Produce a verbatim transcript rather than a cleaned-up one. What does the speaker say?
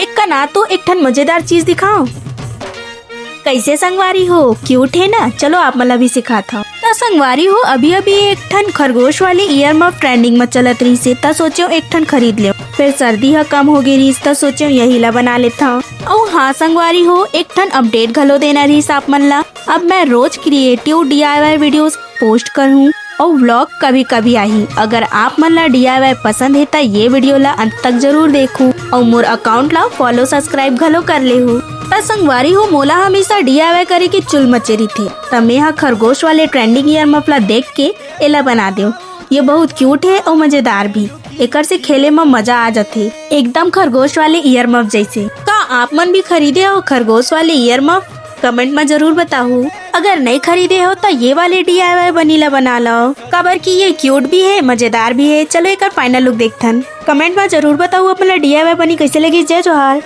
एक का ना तो एक ठन मजेदार चीज दिखाओ। कैसे संगवारी हो, क्यूट है ना? चलो आप मन ला भी सिखात हव। त संगवारी हो, अभी अभी एक ठन खरगोश वाले ईयर मफ ट्रेंडिंग म चलत रहिस हे, त सोचेंव एक ठन खरीद लेंव। फेर सर्दी ह कम हो गे रहिस, त सोचेंव यही ला बना लेथंव। अउ हाँ संगवारी हो, एक ठन अपडेट घलो देना रहिस आप मन ला। अब मैं रोज क्रिएटिव डीआईवाई वीडियोस पोस्ट करहूँ अउ व्लॉग कभी कभी आही। अगर आप मन ला डीआईवाई पसंद हे त ये वीडियो ला अंत तक जरूर देखू अउ मोर अकाउंट ला फॉलो सब्सक्राइब घलो कर लेहू। त संगवारी हो, मोला हमेशा डीआईवाई करे के चुल मचे रहिथे, त मैं ह खरगोश वाले ट्रेंडिंग ईयर मफ ला देख के एला बना देव। ये बहुत क्यूट है अउ मजेदार भी। एकर से खेले म मजा आ जाथे, एकदम खरगोश वाले ईयर मफ जैसे। का आप मन भी खरीदे हो खरगोश वाले ईयर मफ? कमेंट म जरूर बताहू। अगर नहीं खरीदे हो त ये वाले डीआईवाई बनी ला बना लो, काबर कि ये क्यूट भी है, मजेदार भी है। चलो एकर फाइनल लुक देखथन। कमेंट म जरूर बताहू अपन ला डीआईवाई बनी कैसे लगी। जय जोहार।